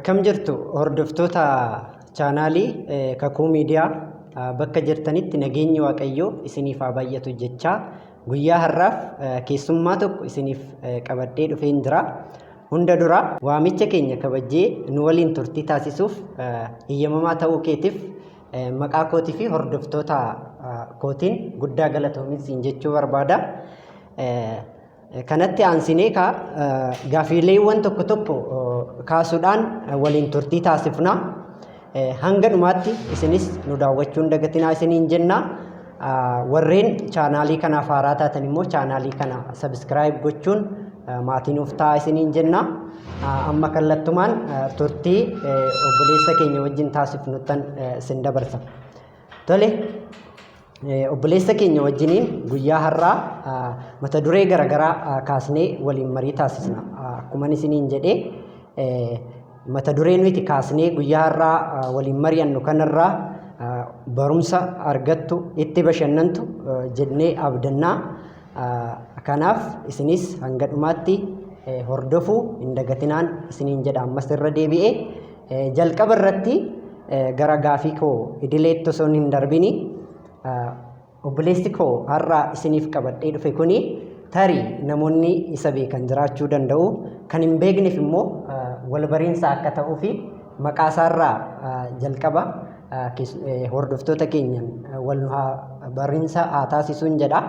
Akkam jirtu hordoftoota chaanaalii Kakuu Miidiyaa, bakka jirtanitti nageenyi Waaqayyoo isiniif haa baay'atu jechaa, guyyaa har'aaf keessummaa tokko isiniif qabadhee dhufeen jira. Hunda dura waamicha keenya kabajjee nu waliin turtii taasisuuf eeyyamamaa ta'uu keetiif maqaa kootii fi hordoftoota kootiin guddaa galatoomin siin jechuu barbaada. Kanatti aansinee kaa gaafiileewwan tokko tokko kaasuudhaan waliin turtii taasifna. Hanga dhumaatti isinis nu daawwachuu hin dagatinaa isiniin jenna. Warreen chaanaalii kanaaf haaraa taatan immoo chaanaalii kana sabiskiraayib gochuun maatii nuuf ta'aa isiniin jenna. Amma kallattumaan turtii obboleessa keenya wajjin taasifnuttan isin dabarsa. Tole, obboleessa keenya wajjiniin guyyaa har'aa mata duree garaagaraa kaasnee waliin marii taasisna. Akkuman isiniin jedhee, mata duree nuti kaasnee guyyaa har'aa waliin mari'annu kanarraa barumsa argattu, itti bashannantu jennee abdannaa. Kanaaf isinis hanga dhumaatti hordofuu hin dagatinaan isiniin jedha ammas irra deebi'ee. Jalqaba irratti gara gaafii koo idileetti osoo hin darbini, obboleessi koo har'a isiniif qabadhee dhufe kuni tarii namoonni isa beekan jiraachuu danda'u. Kan hin beekneef immoo wal bariinsa akka ta'uu fi maqaa isaarraa jalqaba hordoftoota keenyan wal bariinsa haa taasisuun jedha.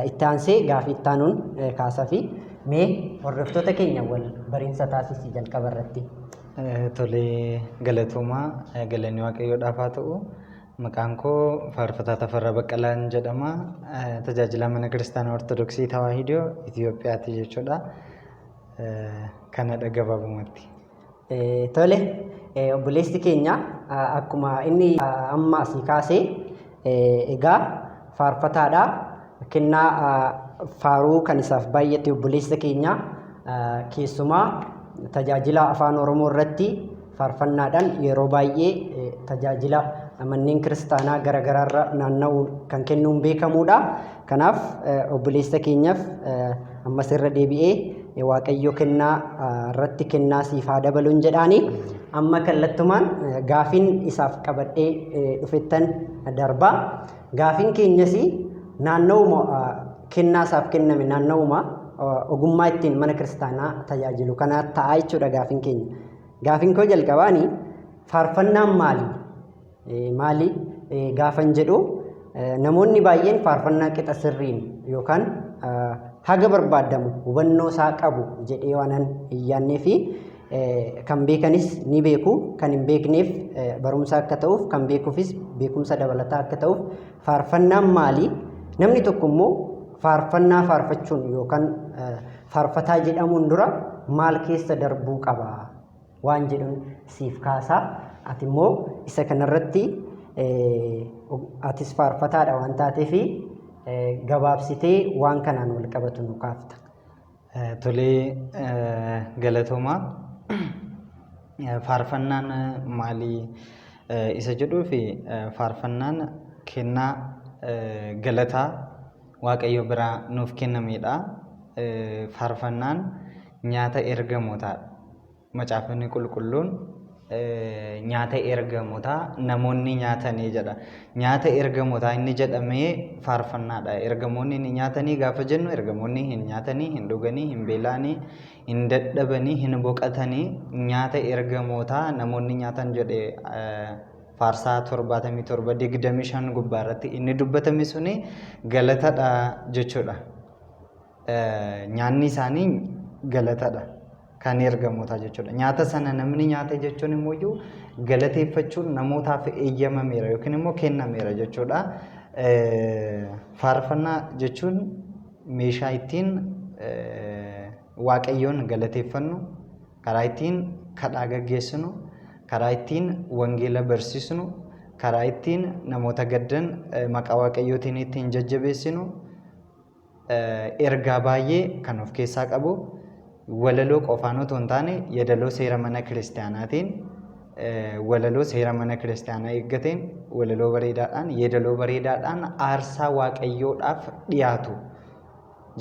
Itti aansee gaafii itti aanuun kaasaa fi mee hordoftoota keenya wal bariinsa taasisi jalqaba irratti. Tolee, galatoomaa, galanni Waaqayyoodhaaf haa ta'u. Maqaan koo Faarfataa Tafarraa Baqqalaan jedhama. Tajaajilaa mana kiristaanaa Ortodoksii Tawaahidoo Itoophiyaati jechuudha. Kanadha gabaabumatti. Tole, obboleessi keenya akkuma inni amma asii kaasee, egaa faarfataadha. Kennaa faaruu kan isaaf baay'ate obboleessa keenya, keessumaa tajaajila afaan Oromoo irratti faarfannaadhaan yeroo baay'ee tajaajila manneen kiristaanaa garaagaraarra naanna'uun kan kennuun beekamuudha. Kanaaf obboleessa keenyaaf ammas irra deebi'ee Waaqayyo kennaa irratti kennaa siif haa dabaluun jedhaani. Amma kallattumaan gaafiin isaaf qabadhee dhufettan darbaa. Gaafiin keenyas naanna'uma kennaa isaaf kenname, naanna'uma ogummaa ittiin mana kiristaanaa tajaajilu kanaa ta'a jechuudha gaafiin keenya. Gaafiin koo jalqabaani, faarfannaan maali? Maali gaafan jedhu, namoonni baay'een faarfannaa qixa sirriin yookaan haga barbaadamu hubannoo isaa qabu jedhee waanan hin yaadnee fi kan beekanis ni beeku, kan hin beekneef barumsa akka ta'uuf, kan beekuufis beekumsa dabalataa akka ta'uuf, faarfannaan maali? Namni tokko immoo faarfannaa faarfachuun yookaan faarfataa jedhamuun dura maal keessa darbuu qaba waan jedhuun siif kaasaa. Ati immoo isa kanarratti atis faarfataadha waan taateef gabaabsitee waan kanaan wal qabatu nu kaafta. Tolee, galatoomaa. Faarfannaan maalii isa jedhuu fi faarfannaan kennaa galataa Waaqayyo biraa nuuf kennamedha. Faarfannaan nyaata ergamootaadha. Macaafonni Qulqulluun nyaata ergamootaa namoonni nyaatanii jedha. Nyaata ergamootaa inni jedhamee faarfannaadha. Ergamoonni ni nyaatanii gaafa jennu, ergamoonni hin nyaatanii, hin dhuganii, hin beela'anii, hin dadhabanii, hin boqatanii. Nyaata ergamootaa namoonni nyaatan jedhe Faarsaa 77:25 gubbaa irratti inni dubbatame suni galatadha jechuudha. Nyaanni isaanii galatadha. Kan ergamootaa jechuudha. Nyaata sana namni nyaate jechuun immoo iyyuu galateeffachuun namootaaf eeyyamameera yookiin immoo kennameera jechuudha. Faarfannaa jechuun meeshaa ittiin Waaqayyoon galateeffannu, karaa ittiin kadhaa gaggeessinu, karaa ittiin wangeela barsiisnu, karaa ittiin namoota gaddan maqaa Waaqayyootiin ittiin jajjabeessinu, ergaa baay'ee kan of keessaa qabu, walaloo qofaan otoo hin taane yeedaloo seera mana kiristaanaatiin, walaloo seera mana kiristaanaa eeggateen, walaloo bareedaadhaan, yeedaloo bareedaadhaan aarsaa Waaqayyoodhaaf dhiyaatu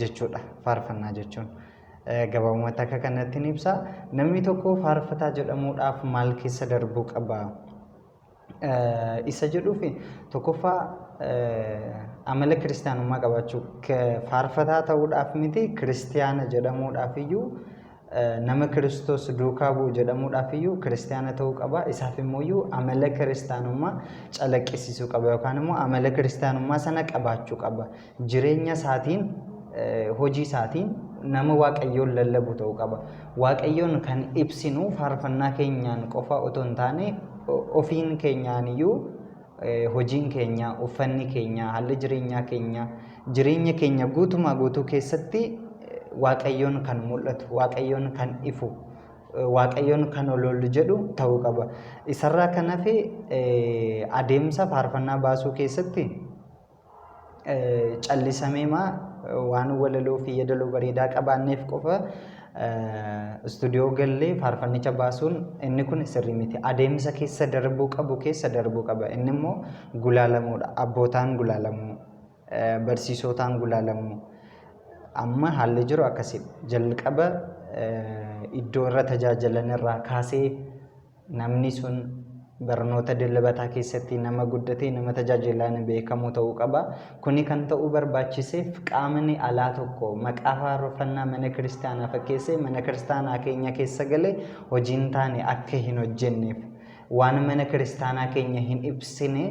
jechuudha faarfannaa jechuun. Gabaabumatti akka kanatti ni ibsa. Namni tokko faarfataa jedhamuudhaaf maal keessa darbuu qaba? Isa jedhuuf tokkoffaa amala kiristaanummaa qabaachuu, faarfataa ta'uudhaaf miti, kiristiyaana jedhamuudhaaf iyyuu, nama Kiristoos duukaa bu'u jedhamuudhaaf iyyuu kiristiyaana ta'uu qaba. Isaaf immoo iyyuu amala kiristaanummaa calaqqisiisuu qaba yookaan immoo amala kiristaanummaa sana qabaachuu qaba. Jireenya isaatiin, hojii isaatiin nama Waaqayyoon lallabu ta'uu qaba. Waaqayyoon kan ibsinu faarfannaa keenyaan qofa otoo hin taane ofiin keenyaan iyyuu, hojiin keenya, uffanni keenya, haalli jireenyaa keenya, jireenya keenya guutumaa guutuu keessatti Waaqayyoon kan mul'atu, Waaqayyoon kan ifu, Waaqayyoon kan ol ol jedhu ta'uu qaba. Isarraa kan hafe adeemsa faarfannaa baasuu keessatti callisameema waan walaloo fi yeedaloo bareedaa qabaanneef qofa istuudiyoo gallee faarfannicha baasuun inni kun sirrii miti. Adeemsa keessa darbuu qabu keessa darbuu qaba. Inni immoo gulaalamuudha. Abbootaan gulaalamuu, barsiisotaan gulaalamuu. Amma haalli jiru akkasidha. Jalqaba iddoo irra tajaajilan irraa kaasee namni sun barnoota dilbataa keessatti nama guddate, nama tajaajilaan beekamu ta'uu qaba. Kuni kan ta'uu barbaachiseef qaamni alaa tokko maqaa faarfannaa mana kiristaanaa fakkeessee mana kiristaanaa keenya keessa galee hojii hin taane akka hin hojjenneef, waan mana kiristaanaa keenya hin ibsine,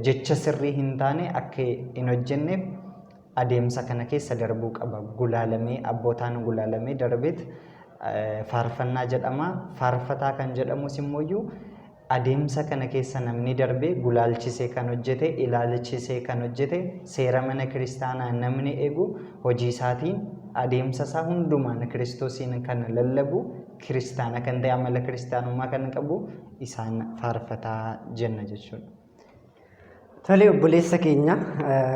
jecha sirrii hin taane akka hin hojjenneef adeemsa kana keessa darbuu qaba. Gulaalamee, abbootaan gulaalamee darbeet faarfannaa jedhama. Faarfataa kan jedhamus immoo adeemsa kana keessa namni darbee gulaalchisee kan hojjete, ilaalchisee kan hojjete, seera mana kiristaanaa namni eegu, hojii isaatiin, adeemsa isaa hundumaan Kiristoosiin kan lallabu, kiristaana kan ta'e, amala kiristaanummaa kan qabu isaan faarfataa jenna jechuudha. Tole, obboleessa keenya,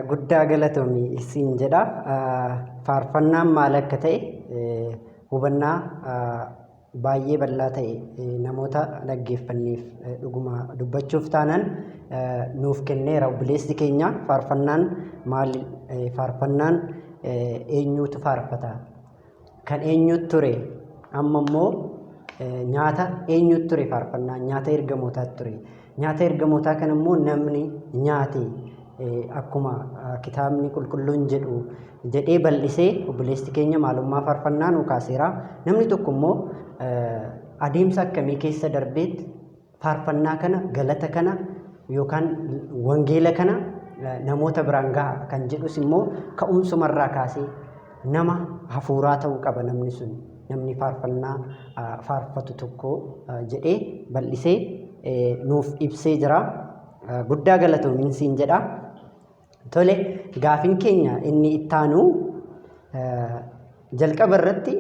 guddaa galatoomi siin jedha. Faarfannaan maal akka ta'e hubannaa baay'ee bal'aa ta'e namoota dhaggeeffanneef dhuguma dubbachuuf taanaan nuuf kenneera obboleessi keenya. Faarfannaan maal? Faarfannaan eenyuutu faarfata? Kan eenyuutu ture? Amma immoo nyaata eenyuutu ture? Faarfannaan nyaata ergamootaatu ture. Nyaata ergamootaa kana immoo namni nyaate akkuma kitaabni qulqulluun jedhu jedhee bal'isee obboleessi keenya maalummaa faarfannaa nuu kaaseera. Namni tokko immoo adeemsa akkamii keessa darbeetti faarfannaa kana, galata kana yookaan wangeela kana namoota biraan gaha kan jedhus immoo ka'umsumarraa kaasee nama hafuuraa ta'uu qaba namni sun, namni faarfannaa faarfatu tokko jedhee bal'isee nuuf ibsee jira. Guddaa galatoomiin siin jedha. Tole, gaafin keenya inni ittaanu jalqaba irratti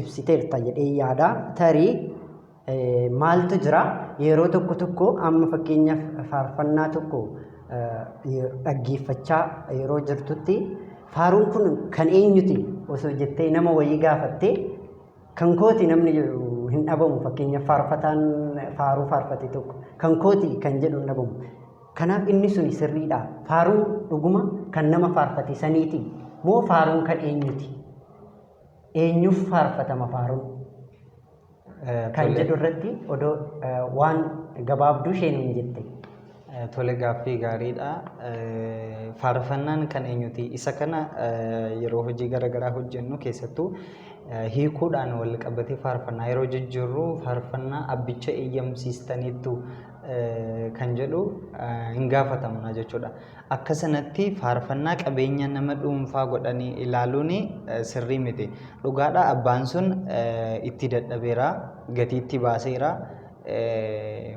ibsiteerta jedhee yaada. Tarii maaltu jira, yeroo tokko tokko amma fakkeenyaaf faarfannaa tokko dhaggeeffachaa yeroo jirtutti faaruun kun kan eenyuti osoo jettee nama wayii gaafattee, kan kooti namni jedhu hin dhabamu. Fakkeenyaaf faarfataan faaruu faarfate tokko kan kooti kan jedhu hin dhabamu. Kanaaf inni suni sirriidha? Faaruun dhuguma kan nama faarfate saniiti moo faaruun kan eenyuti? Eenyuuf faarfatama faaruun? Kan jedhu irratti odoo waan gabaabduu isheen hin jette. Tole, gaaffii gaariidha. Faarfannaan kan eenyuti? Isa kana yeroo hojii garaagaraa hojjennu, keessattuu hiikuudhaan wal qabatee faarfannaa yeroo jijjiirru, faarfannaa abbicha eeyyamsiistaniittu kan jedhu hin gaafatamna jechuudha. Akka sanatti faarfannaa qabeenya nama dhuunfaa godhanii ilaaluun sirrii miti. Dhugaadha, abbaan sun itti dadhabeera, gatii itti baaseera,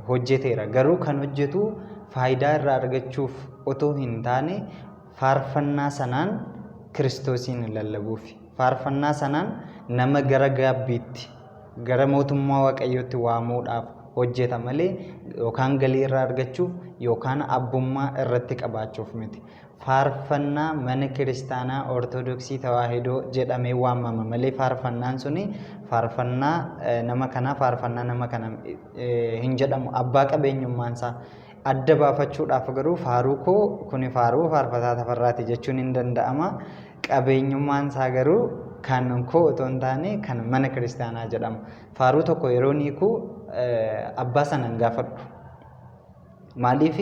hojjeteera. Garuu kan hojjetu faayidaa irraa argachuuf otoo hin taane faarfannaa sanaan Kiristoosiin lallabuufi. Faarfannaa sanaan nama gara gaabbiitti, gara mootummaa Waaqayyootti waamuudhaaf hojjeta malee yookaan galii irraa argachuuf yookaan abbummaa irratti qabaachuuf miti. Faarfannaa mana kiristaanaa Ortodoksii Tawaahidoo jedhamee waamama malee faarfannaan suni faarfannaa nama kanaa, faarfannaa nama kana hin jedhamu. Abbaa qabeenyummaan isaa adda baafachuudhaaf garuu faaruu koo kuni faaruu faarfataa Tafarraati jechuun hin danda'ama. Qabeenyummaan isaa garuu Kan koo otoo hin taane kan mana kiristaanaa jedhama. Faaruu tokko yeroon hiiku abbaa sana hin gaafadhu. Maaliif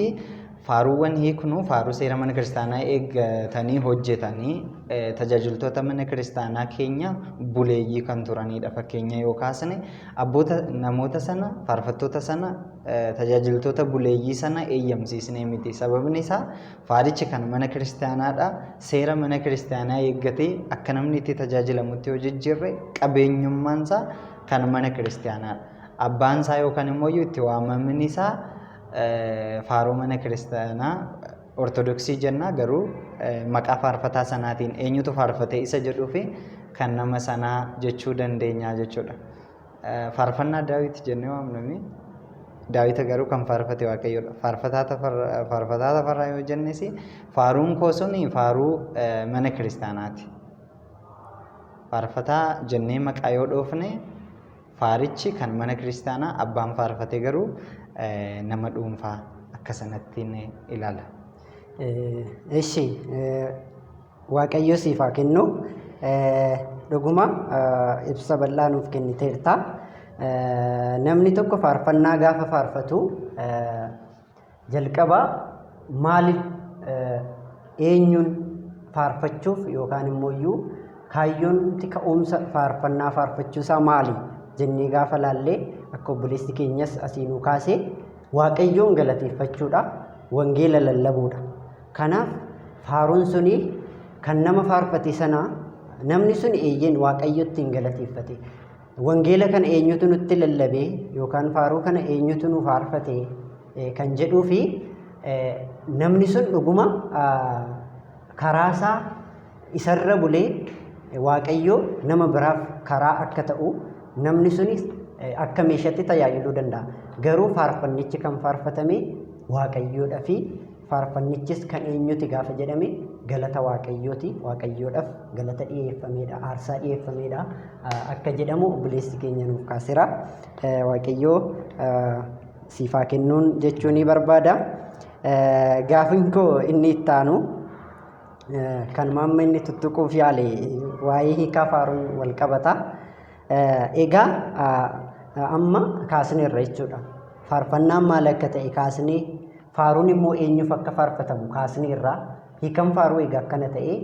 faaruuwwan hiiknu faaruu seera mana kiristaanaa eeggatanii hojjetanii tajaajiltoota mana kiristaanaa keenya buleeyyii kan turanidha. Fakkeenya yoo kaasne abboota namoota sana faarfattoota sana tajaajiltoota buleeyyii sana eeyyamsiisnee miti. Sababni isaa faarichi kan mana kiristaanaadha. Seera mana kiristaanaa eeggatee akka namni itti tajaajilamutti yoo jijjiirre qabeenyummaan isaa kan mana kiristaanaadha. Abbaan isaa yookaan immoo itti waamamni isaa faaruu mana kiristaanaa Ortodoksii jenna garuu maqaa faarfataa sanaatiin eenyutu faarfate isa jedhuu fi kan nama sanaa jechuu dandeenya jechuudha. Faarfannaa Daawit jennee waamnami. Daawita garuu kan faarfate Waaqayyoodha. Faarfataa Tafarraa yoo jennes faaruun koo suni faaruu mana kiristaanaati. Faarfataa jennee maqaa yoo dhoofne faarichi kan mana kiristaanaa abbaan faarfate garuu nama dhuunfaa akka sanattiin ilaala. Eshi Waaqayyo siif haa kennu. Dhuguma ibsa bal'aa nuuf kenniteerta. Namni tokko faarfannaa gaafa faarfatu jalqaba maaliif eenyuun faarfachuuf yookaan immoo iyyuu kaayyoon ka'umsa faarfannaa faarfachuu isaa maali jennee gaafa laallee akka obboleessi keenyas asii nuu kaase Waaqayyoon galateeffachuudha, wangeela lallabuudha. Kanaaf faaruun suni kan nama faarfate sana namni sun eeyyeen Waaqayyotti hin galateeffate. Wangeela kana eenyutu nutti lallabe yookaan faaruu kana eenyutu nu faarfate kan jedhuu fi namni sun dhuguma karaa isaa isarra bulee Waaqayyo nama biraaf karaa akka ta'u namni sunis akka meeshaatti tajaajiluu danda'a. Garuu faarfannichi kan faarfatame Waaqayyoodha fi faarfannichis kan eenyuti gaafa jedhame galata Waaqayyooti. Waaqayyoodhaaf galata dhiyeeffameedha, aarsaa dhiyeeffameedha akka jedhamu obboleessi keenya nuuf kaaseera. Waaqayyoo siif haa kennuun jechuu ni barbaada. Gaafin koo inni itti aanu kan maamma inni tuttuquuf yaale waa'ee hiikaa faaruun wal qabata. Egaa amma kaasneerra jechuudha. Faarfannaan maal akka ta'e kaasnee faaruun immoo eenyuuf akka faarfatamu kaasneerra. Hiikan faaruu egaa akkana ta'e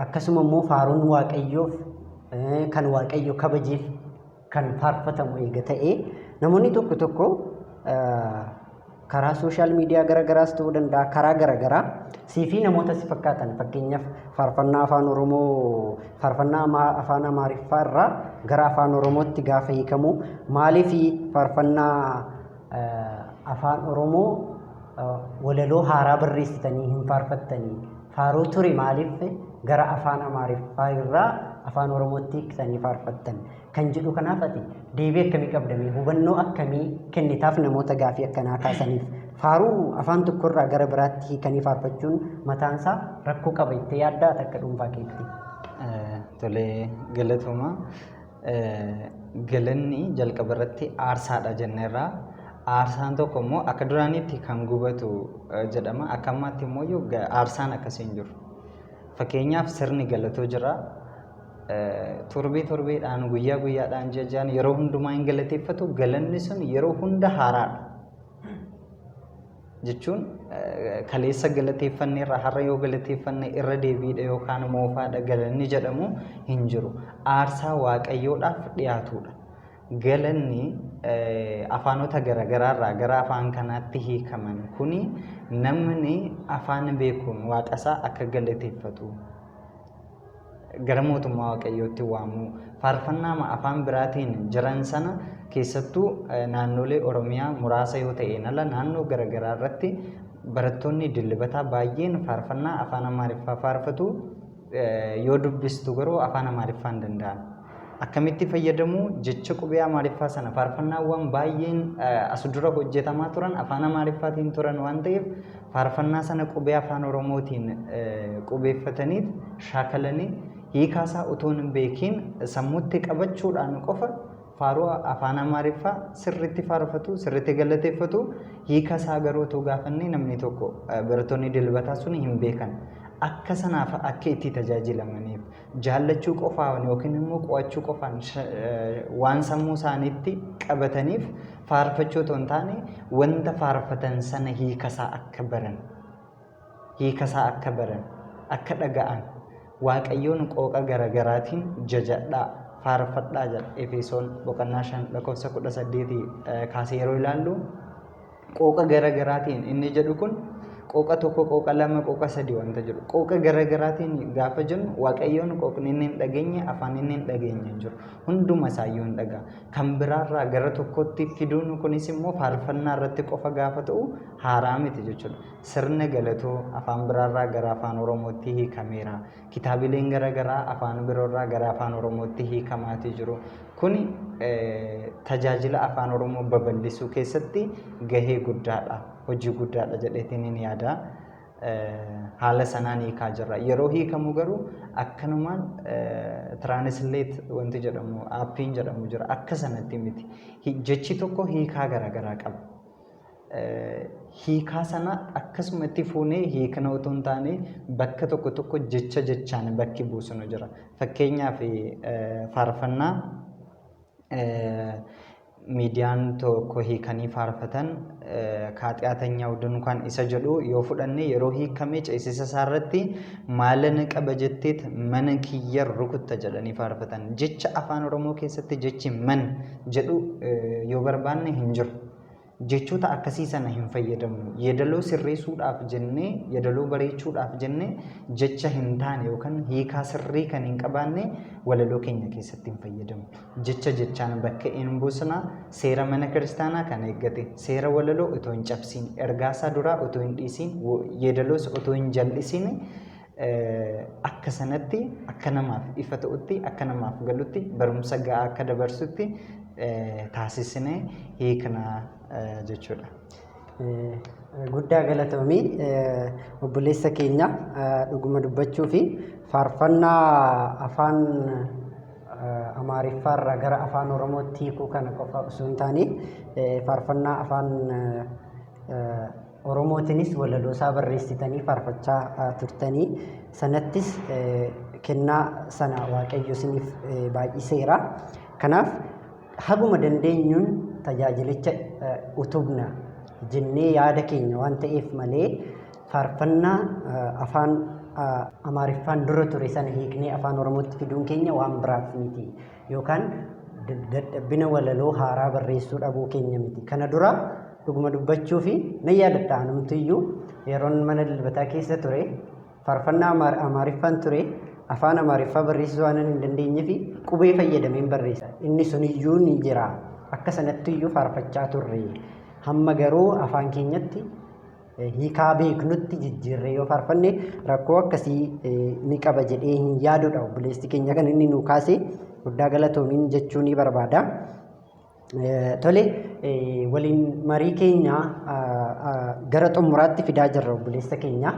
akkasuma immoo faaruun Waaqayyoof kan Waaqayyo kabajeef kan faarfatamu eega ta'e namoonni tokko tokko karaa sooshaal miidiyaa garagaraas ta'uu danda'a karaa garagaraa sii fi namoota si fakkaatan fakkeenyaaf faarfannaa afaan Oromoo faarfannaa afaan Amaariffaa irraa gara afaan Oromootti gaafa hiikamu maaliif faarfannaa afaan Oromoo walaloo haaraa barreessitanii hin faarfattanii faaruu ture maaliif gara afaan Amaariffaa irraa afaan Oromootti hiiktanii faarfattan kan jedhu kanaaf ati deebii akkamii qabda mee hubannoo akkamii kennitaaf namoota gaafii akkanaa kaasaniif faaruu afaan tokkorraa gara biraatti hiikanii faarfachuun mataansaa rakkoo qaba jettee yaaddaa takka dhuunfaa keetti. Tolee galatooma. Galanni jalqaba irratti aarsaadha jenneerra. Aarsaan tokko immoo akka duraanitti kan gubatu jedhama. Akka ammaatti immoo aarsaan akkasii hin jiru. Fakkeenyaaf sirni galatoo jira. Torbee torbeedhaan guyyaa guyyaadhaan ji'a ji'aan yeroo hundumaa hin galateeffatu. Galanni sun yeroo hunda haaraadha. Jechuun kaleessa galateeffanne irra har'a yoo galateeffanne irra deebiidha yookaan moofaadha galanni jedhamu hin jiru. Aarsaa Waaqayyoodhaaf dhiyaatudha. Galanni afaanota garaagaraarraa gara afaan kanaatti hiikaman kuni namni afaan beekuun waaqasaa akka galateeffatu gara mootummaa Waaqayyootti waamuu faarfannaama afaan biraatiin jiran sana keessattuu naannolee Oromiyaa muraasa yoo ta'een ala naannoo garaagaraa irratti barattoonni dilbataa baay'een faarfannaa afaan Amaariffaa faarfatu yoo dubbistu garuu afaan Amaariffaa hin danda'an. Akkamitti fayyadamu jecha qubee Amaariffaa sana faarfannaawwan baay'een as dura hojjetamaa turan afaan Amaariffaatiin turan waan ta'eef faarfannaa sana qubee afaan Oromootiin qubeeffataniit shaakalanii hiikaa isaa utuu hin beekiin sammuutti qabachuudhaan qofa faaruu afaan Amaariffaa sirriitti faarfatu sirriitti galateeffatu hiika isaa garuu utuu gaafannee namni tokko barattoonni dilbataa sun hin beekan. Akka sanaaf akka itti tajaajilamaniif jaallachuu qofaan yookiin immoo qo'achuu qofaan waan sammuu isaaniitti qabataniif faarfachuu otoo hin taane wanta faarfatan sana hiikasaa akka baran hiikasaa akka baran akka dhaga'an Waaqayyoon qooqa garagaraatiin jajadhaa faarfadhaa jedha Efesoon boqonnaa 5 lakkoofsa 18 kaasee yeroo ilaallu qooqa garagaraatiin inni jedhu kun qooqa tokko, qooqa lama, qooqa sadi wanta jedhu. Qooqa garagaraatiin gaafa jennu Waaqayyoon qooqni inni hin dhageenye, afaan inni hin dhageenye hin jiru. Hunduma isaayyuu hin dhaga'a. Kan biraarraa gara tokkotti fiduun kunis immoo faarfannaa irratti qofa gaafa ta'u haaraa miti jechuudha. Sirna galatoo afaan biraarraa gara afaan Oromootti hiikameera. Kitaabileen garagaraa afaan biroorraa gara afaan Oromootti hiikamaatii jiru. Kuni tajaajila afaan Oromoo babal'isuu keessatti gahee guddaadha, hojii guddaadha jedheetiin hin yaada. Haala sanaan hiikaa jirra. Yeroo hiikamu garuu akkanumaan translate wanti jedhamu aappiin jedhamu jira. Akka sanatti miti. Jechi tokko hiikaa garaagaraa qaba. Hiikaa sana akkasumatti fuunee hiikna otoo hin taane bakka tokko tokko jecha jechaan bakki buusnu jira. Fakkeenyaaf faarfannaa miidiyaan tokko hiikanii faarfatan kaaxiyaatanyaaw dunkaan isa jedhu yoo fudhanne yeroo hiikamee ceesisa isaa irratti maalana qaba jetteet mana kiyya rukutta jedhanii faarfatan. Jecha afaan Oromoo keessatti jechi man jedhu yoo barbaanne hin jiru. Jechoota akkasii sana hin fayyadamnu. Yeedaloo sirreessuudhaaf jennee, yeedaloo bareechuudhaaf jennee jecha hin taane yookaan hiikaa sirrii kan hin qabaanne walaloo keenya keessatti hin fayyadamnu. Jecha jechaan bakka hin buusna, seera mana kiristaanaa kan eeggate, seera walaloo otoo hin cabsiin, ergaasaa duraa otoo hin dhiisiin, yeedaloos otoo hin jal'isiin akka sanatti akka namaaf ifa ta'utti akka namaaf galutti barumsa ga'aa akka dabarsutti taasisnee hiikna jechuudha. Guddaa galatoomii obboleessa keenya dhuguma dubbachuu fi faarfannaa afaan Amaariffaarraa gara afaan Oromootti hiikuu kana qofa osoo hin taane faarfannaa afaan Oromootinis walaloosaa barreessitanii faarfachaa turtanii sanattis kennaa sana Waaqayyo isiniif baay'iseera. Kanaaf haguma dandeenyuun tajaajilicha utubna jennee yaada keenya waan ta'eef malee faarfannaa afaan Amaariffaan dura ture sana hiiknee afaan Oromootti fiduun keenya waan biraaf miti. Yookaan dadhabbina walaloo haaraa barreessuu dhabuu keenya miti. Kana dura dhuguma dubbachuu fi nan yaadadha anumtiyyuu yeroon mana dilbataa keessa ture faarfannaa Amaariffaan ture afaan Amaariffaa barreessuu waan hin dandeenyeef qubee fayyadameen barreessa. Inni suniyyuu ni jira. Akka sanattiyyuu faarfachaa turre. Hamma garuu afaan keenyatti hiikaa beeknutti jijjiirree yoo faarfanne rakkoo akkasii ni qaba jedhee hin yaadudha obboleessi keenya kan inni nu kaase guddaa galatoomiin jechuu ni barbaada. Tole waliin marii keenya gara xumuraatti fidaa jirra obboleessa keenya.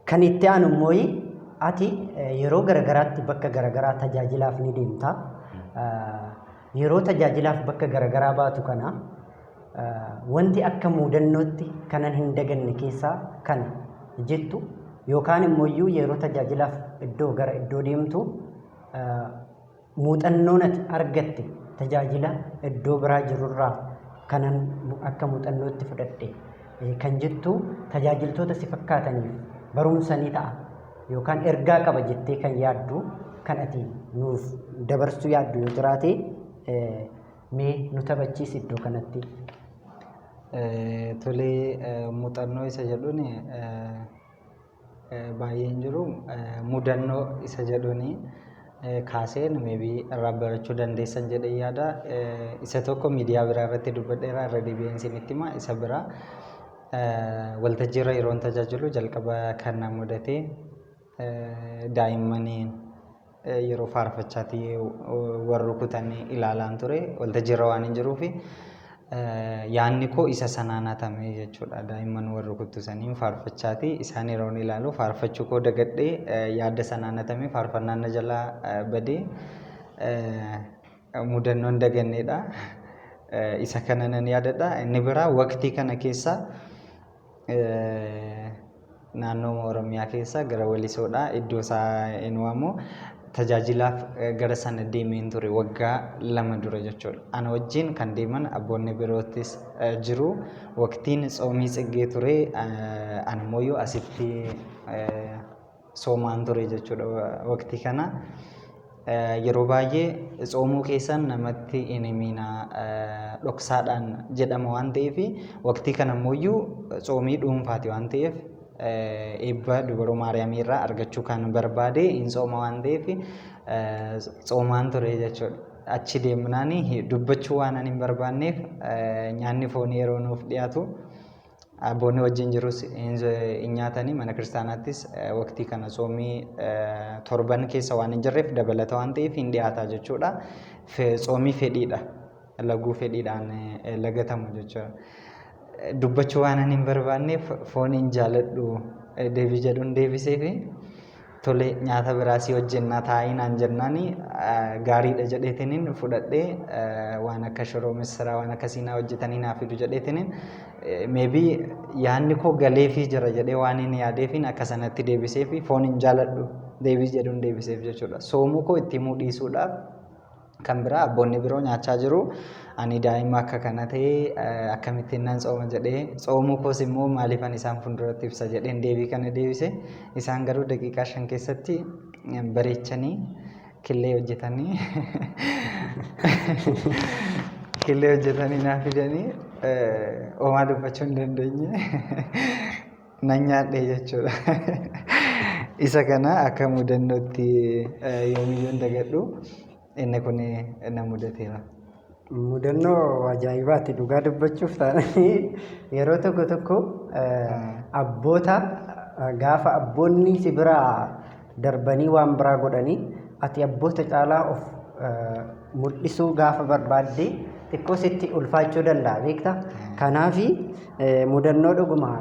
Kan itti aanu immoo ati yeroo garagaraatti bakka garagaraa tajaajilaaf ni deemta. Yeroo tajaajilaaf bakka garagaraa baatu kana wanti akka muudannootti kanan hin daganne keessaa kana jettu yookaan immoo yeroo tajaajilaaf iddoo gara iddoo deemtu muuxannoon ati argatte tajaajila iddoo biraa jirurraa kanan akka muuxannootti fudhadhe kan jettu tajaajiltoota si fakkaataniif barumsa ni ta'a yookaan ergaa qaba jettee kan yaaddu kan ati nuuf dabarsuu yaaddu yoo jiraate mee nu taphachiisi iddoo kanatti. Tolee, muuxannoo isa jedhuun baay'een jiru mudannoo isa jedhuun kaaseen maybe irraa barachuu dandeessan jedhee yaada. Isa tokko miidiyaa biraa irratti dubbadheera irra deebi'een isinitti hima isa biraa waltajjii irra yeroon tajaajilu jalqaba kan na mudate daa'immaniin yeroo faarfachaatii warra rukutan ilaalaan ture waltajjii irra waan hin jiruufi yaanni koo isa sanaan hatame jechuudha. Daa'imman warra rukuttu saniin faarfachaati isaan yeroon ilaalu faarfachuu koo dagadhee yaada sanaan hatame faarfannaan na jalaa badee mudannoon daganneedha. Isa kana nan yaadadha. Inni biraa waqtii kana keessa Naannoo Oromiyaa keessa gara Walisoodha. Iddoo isaa hin waamu. Tajaajilaaf gara sana deemeen ture waggaa 2 dura jechuudha. Ana wajjin kan deeman abboonni biroottis jiru. Waqtiin tsoomii tsiggee ture. Ani immoo asitti soomaan ture jechuudha waqtii kana. Yeroo baay'ee tsoomuu keessan namatti hin himiinaa dhoksaadhaan jedhama waan ta'eef waqtii kana immoo tsoomii dhuunfaati waan ta'eef eebba dubaroo Maariyaamii irraa argachuu kan barbaade hin tsooma waan ta'eef tsoomaan ture jechuudha. Achi deemnaan dubbachuu waan ani hin barbaanneef nyaanni foonii yeroo nuuf dhiyaatu Abboonni wajjin jirus hin nyaatanii mana kiristaanaattis waqtii kana tsoomii torban keessa waan hin jirreef dabalata waan ta'eef hin dhiyaata jechuudha. Tsoomii fedhiidha. Laguu fedhiidhaan lagatamu jechuudha. Dubbachuu waan ani hin barbaanneef foon hin jaaladhu deebii jedhuun deebiseefi. Tole nyaata biraa si hojjennaa taa'ii naan jennaani gaariidha jedheetiniin fudhadhee waan akka shiroo missiraa waan akkasii naa hojjetanii naa fidu jedheetiniin maybe yaadni koo galeefii jira jedhee waan hin yaadeefiin akka sanatti deebiseefi foon hin jaaladhu deebii jedhuun deebiseef jechuudha. Soomuu koo itti himuu dhiisuudhaaf Kan biraa abboonni biroo nyaachaa jiru. Ani daa'ima akka kana ta'e akkamittiin nan tsooma jedhee tsoomuu koos immoo maaliifan isaan fuulduratti ibsa jedheen deebii kana deebise. Isaan garuu daqiiqaa 5 keessatti bareechanii killee hojjetanii killee hojjetanii naa fidanii homaa dubbachuu hin dandeenye. Nan nyaadhe jechuudha. Isa kana akka mudannootti yoomiyyuu hin dagadhu. Inni kun na mudateera. Mudannoo ajaa'ibaati dhugaa dubbachuuf taananii yeroo tokko tokko abboota gaafa abboonni si biraa darbanii waan biraa godhanii ati abboota caalaa of mul'isuu gaafa barbaadde xiqqoo sitti ulfaachuu danda'a beekta. Kanaafi mudannoo dhuguma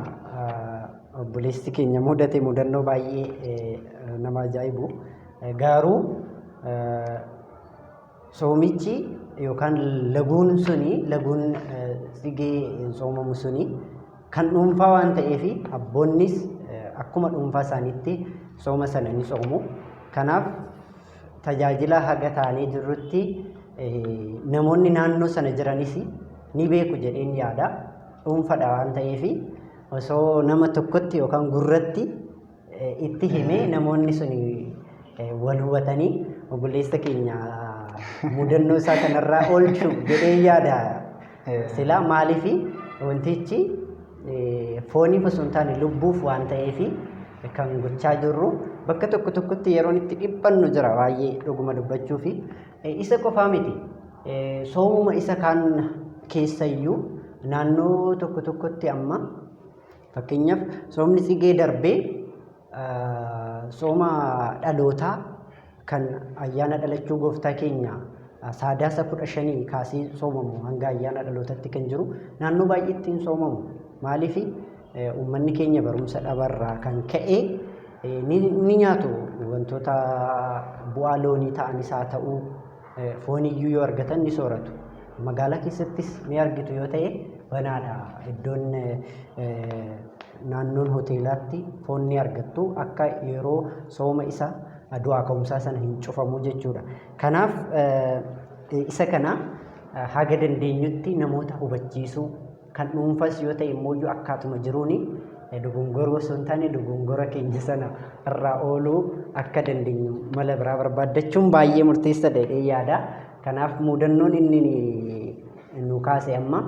obboleessi keenya mudate mudannoo baay'ee nama ajaa'ibu. Garuu soomichi yookaan laguun suni laguun tsigee soomamu suni kan dhuunfaa waan ta'eef abboonnis akkuma dhuunfaa isaaniitti sooma sana ni soomu. Kanaaf tajaajila haga taanee jirrutti namoonni naannoo sana jiranis ni beeku jedheen yaada. Dhuunfadha waan ta'eef osoo nama tokkotti yookaan gurratti itti himee namoonni sun wal hubatanii obboleessa keenya mudannoo isaa kanarraa oolchu jedhee yaada. Silaa maaliif wantichi fooniif osoo hin taane lubbuuf waan ta'eef kan gochaa jirru bakka tokko tokkotti yeroon itti dhiphannu jira baay'ee dhuguma dubbachuu fi isa qofaa miti. Soomuma isa kaan keessayyuu naannoo tokko tokkotti amma fakkeenyaaf soomni tsigee darbee sooma dhalootaa kan ayyaana dhalachuu gooftaa keenya saadaasa 15 kaasee soomamu hanga ayyaana dhalootatti kan jiru naannoo baay'eetti hin soomamu. Maaliif uummanni keenya barumsa dhabarraa kan ka'e ni nyaatu wantoota bu'aa loonii ta'anis haa ta'u fooniyyuu yoo argatan ni sooratu. Magaalaa keessattis ni argitu yoo ta'e banaadha. Iddoon naannoon hoteelaatti foon ni argattu akka yeroo sooma isa du'aa ka'umsaa sana hin cufamu jechuudha. Kanaaf isa kana haga dandeenyutti namoota hubachiisuu kan dhuunfas yoo ta'e immoo akkaatuma jiruuni dogongoruu osoo hin taane dogongora keenya sana irraa ooluu akka dandeenyu mala biraa barbaaddachuun baay'ee murteessaadha jedhee yaada. Kanaaf mudannoon inni nu kaase amma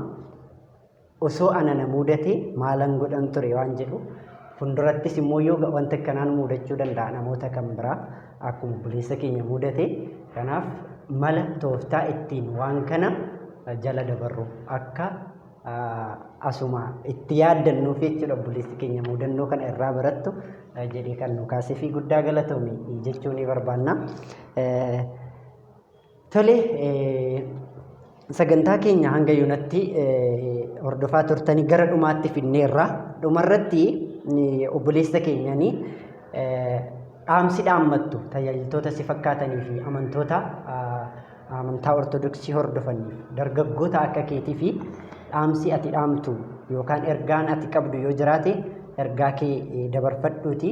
osoo ana na mudate maalan godhan ture waan jedhu fundurattis immoo yoo wanta akkanaan mudachuu danda'a namoota kan biraa akkuma obboleessa keenya mudate kanaaf mala tooftaa ittiin waan kana jala dabarru akka asuma itti yaaddannuuf jechuudha obboleessi keenya mudannoo kana irraa barattu jedhee kan nu kaasee fi guddaa galatoomi jechuu ni barbaanna. Tole sagantaa keenya hanga yoonatti hordofaa turtanii gara dhumaatti fidneerra. Dhumarratti obboleessa keenyanii dhaamsi dhaammattu tajaajiltoota si fakkaatanii fi amantoota amantaa Ortodoksii hordofaniif dargaggoota akka keetii fi Dhaamsi ati dhaamtu yookaan ergaan ati qabdu yoo jiraate ergaa kee dabarfadhuuti.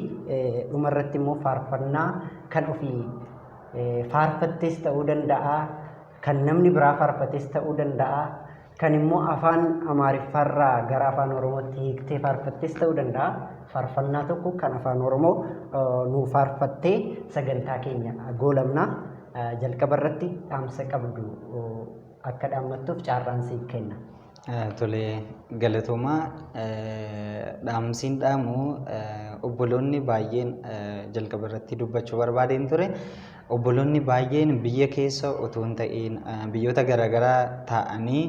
Dhumarratti immoo faarfannaa kan ofii faarfattes ta'uu danda'a, kan namni biraa faarfates ta'uu danda'a, kan immoo afaan Amaariffaarraa gara afaan Oromootti hiiktee faarfattes ta'uu danda'a. Faarfannaa tokko kan afaan Oromoo nuu faarfattee sagantaa keenya goolabna. Jalqaba irratti dhaamsa qabdu akka dhaammattuuf carraan siif kenna. Tole, galatoomaa. Dhaamsiin dhaamu, obboloonni baay'een, jalqaba irratti dubbachuu barbaadeen ture. Obboloonni baay'een biyya keessa otoo hin ta'in biyyoota garaagaraa taa'anii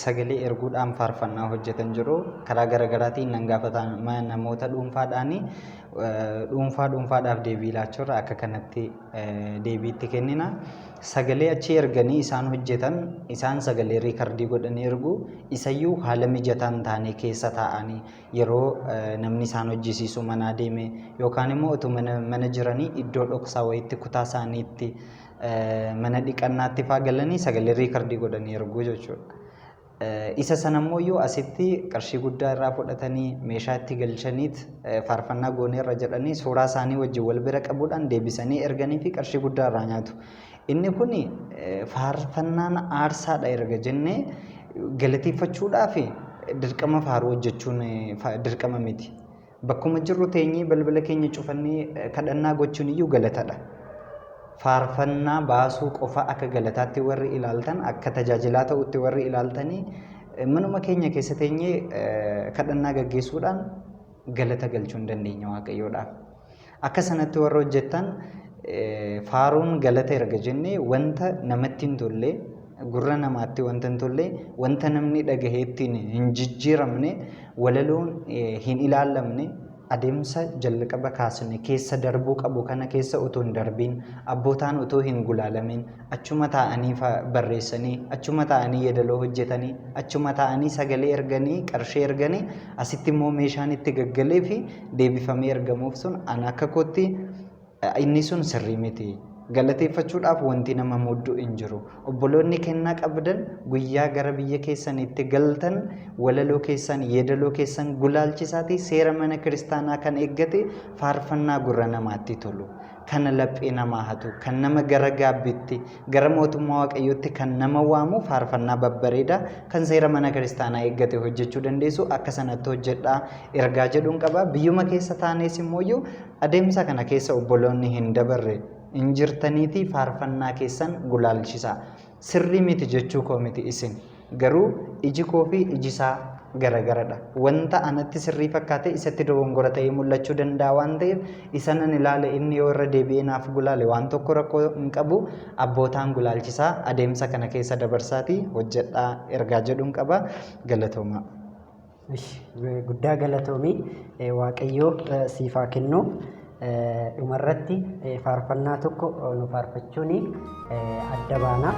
sagalee erguudhaan faarfannaa hojjetan jiru. Karaa garaagaraatiin nan gaafatama namoota dhuunfaadhaani. Dhuunfaa dhuunfaadhaaf deebii laachuurra akka kanatti deebii itti kennina. Sagalee achi erganii isaan hojjetan, isaan sagalee record godhanii ergu. Isayyuu haala mijataa hin taane keessa taa'anii, yeroo namni isaan hojjisiisu manaa deeme yookaan immoo otoo mana jiranii iddoo dhoksaa wayiitti, kutaa isaaniitti, mana dhiqannaatti faa galanii sagalee record godhanii erguu jechuudha. Isa sana immoo iyyuu asitti qarshii guddaa irraa fudhatanii meeshaa itti galchaniit faarfannaa gooneerra jedhanii suuraa isaanii wajjin wal bira qabuudhaan deebisanii erganii fi qarshii guddaa irraa nyaatu. Inni kun faarfannaan aarsaadha erga jennee, galateeffachuudhaaf dirqama faaruu hojjechuun dirqama miti. Bakkuma jirru teenyee balbala keenya cufannee kadhannaa gochuun iyyuu galatadha. Faarfannaa baasuu qofa akka galataatti warri ilaaltan, akka tajaajilaa ta'utti warri ilaaltanii, manuma keenya keessa teenyee kadhannaa gaggeessuudhaan galata galchuu hin dandeenya Waaqayyoodhaaf. Akka sanatti warra hojjettan, faaruun galata erga jennee, wanta namatti hin tolle, gurra namaatti wanta hin tolle, wanta namni dhagahee ittiin hin jijjiiramne, walaloon hin ilaallamne, adeemsa jalqaba kaasne keessa darbuu qabu kana keessa otoo hin darbiin, abbootaan otoo hin gulaalamin, achuma taa'anii barreessanii, achuma ta'anii yeedaloo hojjetanii, achuma ta'anii sagalee erganii, qarshii erganii, asitti immoo meeshaan itti gaggalee fi deebifamee ergamuuf sun ana akka kootti inni sun sirrii miti. Galateeffachuudhaaf wanti nama muddu hin jiru. Obboloonni kennaa qabdan, guyyaa gara biyya keessanitti galtan walaloo keessan, yeedaloo keessan gulaalchisaatii seera mana kiristaanaa kan eeggate faarfannaa gurra namaatti tolu, kana laphee namaa hatu, kan nama gara gaabbitti, gara mootummaa Waaqayyootti kan nama waamu, faarfannaa babbareedaa kan seera mana kiristaanaa eeggate hojjechuu dandeessu. Akka sanatti hojjedhaa ergaa jedhuun qaba. Biyyuma keessa taanees immoo adeemsa kana keessa obboloonni hin dabarre hin jirtaniitii faarfannaa keessan gulaalchisaa. Sirrii miti jechuu koo miti isin. Garuu iji koo fi iji isaa garagaradha. Wanta anatti sirrii fakkaate isatti dogongora ta'ee mul'achuu danda'a waan ta'eef, isa nan ilaale inni yoo irra deebi'ee naaf gulaale waan tokko rakkoo hin qabu. Abbootaan gulaalchisaa, adeemsa kana keessa dabarsaatii hojjedhaa ergaa jedhuun qaba. Galatoomaa. Guddaa galatoomii, Waaqayyoo siif haa kennu. Dhumarratti faarfannaa tokko nu faarfachuun adda baana.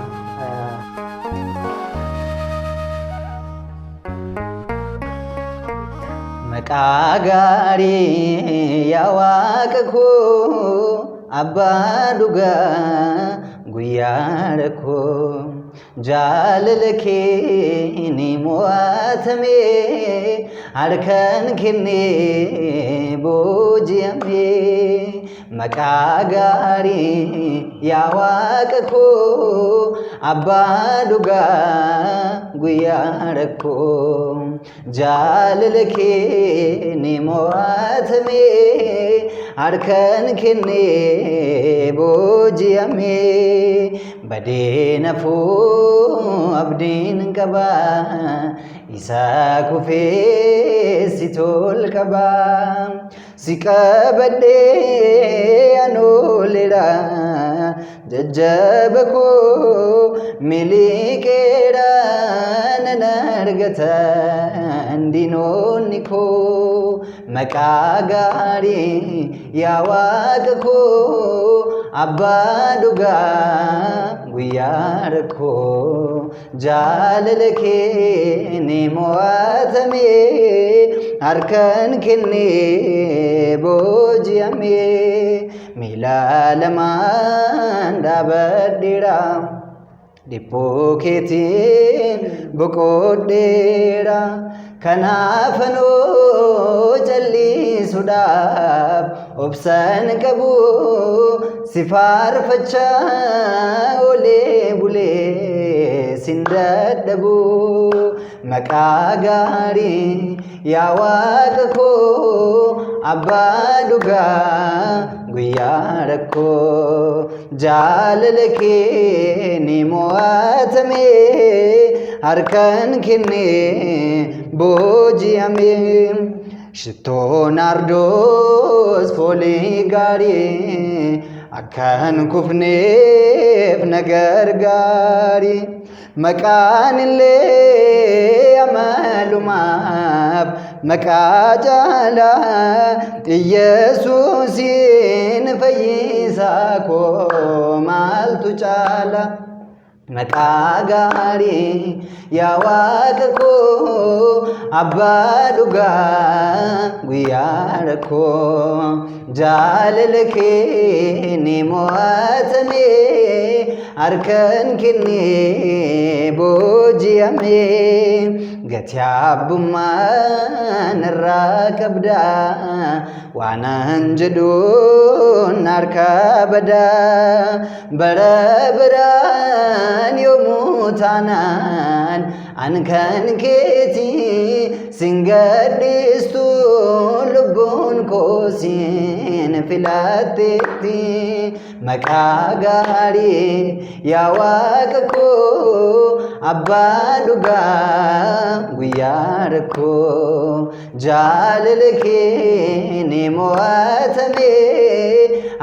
Maqaa gaarii yaa Waaqa koo, abbaa dhugaa guyyaa rakkoo, jaalala kee ni mo'atame, harkaan kennee booji'ame. Maqaa gaarii yaa Waaqa koo, abbaa dhugaa guyyaa rakkoo, jaalala kee ni mo'atame, harkaan kennee booji'ame. Badee nafuu abdiin qaba, isa kufee si tol qaba. Si qabadhee anooleera, jajjaba koo miliqeera, nan argata diinonni koo. Maqaa gaarii yaa Waaqa koo, abbaa dhugaa guyyaa rakkoo, jaalala kee ni mo'atame, harkaan kennee booji'ame. Miila lamaan dhaabadheera. Dhiphuu keetiin boqodheera. Kanaaf anoo callisuudhaaf obsan qabu si faarfachaa olee bulee sin dadhabu. Maqaa gaarii yaa Waaqa koo abbaa dhugaa guyyaa rakkoo jaalala kee ni mo'atame harkan kennee booji'ame. Shittoo naardoos foolii gaarii akkan kufneef na gargaari. Maqaan illee amalumaaf maqaa caalaa Iyyasuusiin fayyisaa koo maaltu caala? Maqaa gaarii yaa Waaqa koo abbaa dhugaa guyyaa rakkoo jaalala kee ni mo'atame harkan kennee booji'ame gatii abbummaa narraa qabda waanan jedhuun harka badaa bara baraan yoomuu taanaan an kan keeti sin gadhiistu lubbuun koo sin filatteetti. Maqaa gaarii yaa Waaqa koo abbaa dhugaa guyyaa rakkoo jaalala kee ni mo'atame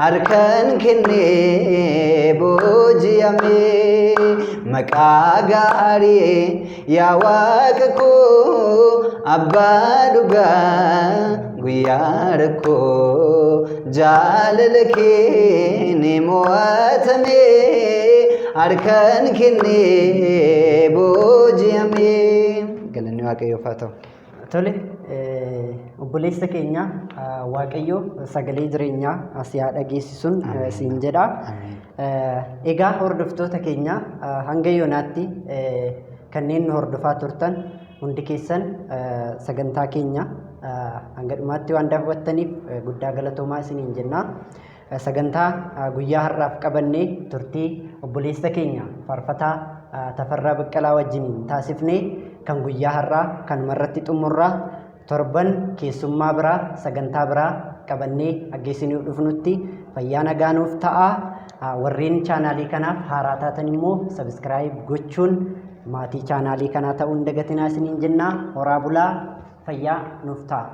harkan kennee booji'ame. Maqaa gaarii yaa Waaqa koo abbaa dhugaa guyyaa rakkoo jaalala kee ni mo'atame harkan kennee booji'ame. Galanni Waaqayyoof haa ta'u. Tole, obboleessa keenya, Waaqayyo sagalee jireenyaa si haa dhageessisuun siin jedha. Egaa hordoftoota keenya, hanga yoonaatti kanneen nu hordofaa turtan hundi keessan sagantaa keenya hanga dhumaatti waan daawwattaniif guddaa galatoomaa isiniin jenna. Sagantaa guyyaa har'aaf qabannee turtii obboleessa keenya faarfataa Tafarraa Baqqalaa wajjiniin taasifnee kan guyyaa har'aa kanumarratti xumurraa. Torban keessummaa biraa sagantaa biraa qabannee aggeessinuu dhufnutti fayyaa nagaa nuuf ta'a. Warreen chaanaalii kanaaf haaraa taatan immoo subscribe gochuun maatii chaanaalii kanaa ta'uu hin dagatinaa isiniin jenna. Horaa bulaa, fayyaa nuuf ta'a.